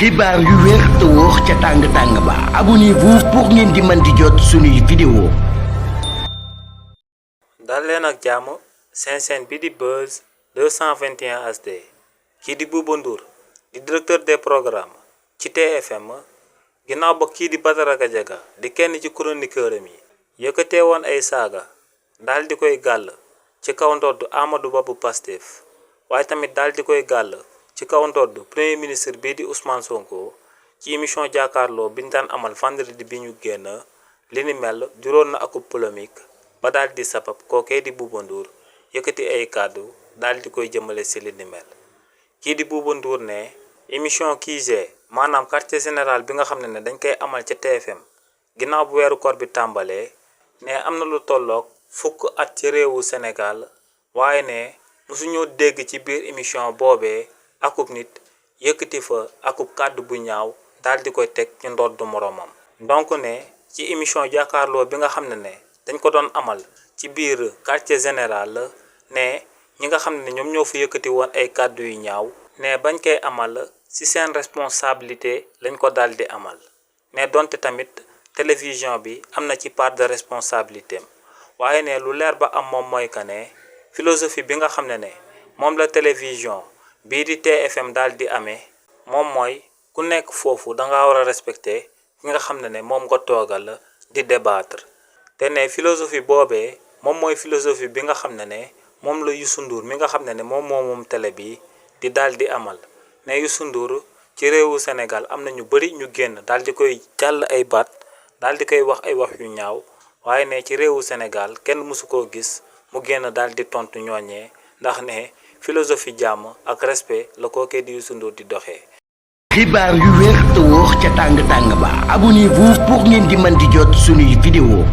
xibaar yu wér te wóor ca tàng ba abonnez-vous pour ngeen di mën di jot suñuy vidéo. dal leen ak jàmm seen chaîne bi di Buzz 221 HD kii di Bouba Ndour di directeur des programmes ci TFM ginnaaw ba kii di Badara Gadiaga di kenn ci chroniqueur am yi yëkkatee woon ay saaga daal di koy gàll ci kaw ndodd Amadou Ba bu Pastef waaye tamit daal di koy gàll ci kaw ndodd premier ministre bii di Ousmane Sonko ci émission jàkkaarloo bi ñu daan amal vendredi bi ñu génn li ni mel juróon na akub polémique ba daal di sabab kookee di Bouba Ndour yëkkati ay kàddu daal di koy jëmale si li ni mel kii di Bouba Ndour ne émission QG maanaam quartier général bi nga xam ne dañ koy amal ca TFM ginnaaw bu weeru koor bi tàmbalee ne am na lu tolloog fukk at ci réewu Sénégal waaye ne musuñoo dégg ci biir émission boobee akub nit yëkkati fa akub kàddu bu ñaaw daal di koy teg ci ndoddu moroomam donc ne ci émission jàkkaarloo bi nga xam ne dañ ko doon amal ci biir quartier général ne ñi nga xam ne ñoom ñoo fa yëkkati woon ay kàddu yu ñaaw ne bañ koy amal ci seen responsabilité lañ ko daal di amal ne donte tamit télévision bi am na ci part de responsabilité am waaye ne lu leer ba am moom mooy que ne philosophie bi nga xam ne moom la télévision bii di TFM daal di amee moom mooy ku nekk foofu danga war a respecter ki nga xam ne moom nga toogal di débattre te ne philosophie boobee moom mooy philosophie bi nga xam ne moom la Youssou Ndour mi nga xam ne moom télé bi di daal di amal ne Youssou Ndour ci réewu Sénégal am na ñu bari ñu génn daal di koy jàll ay baat daal di koy wax ay wax yu ñaaw waaye ne ci réewu Sénégal kenn mësu koo gis mu génn daal di tontu ñooñee ndax ne philosophie jàmm ak respect la kookee di Youssou Ndour di doxee. xibaar yu wér te wóor ca tàng ba abonnez-vous pour ngeen di mën di jot suñuy vidéo.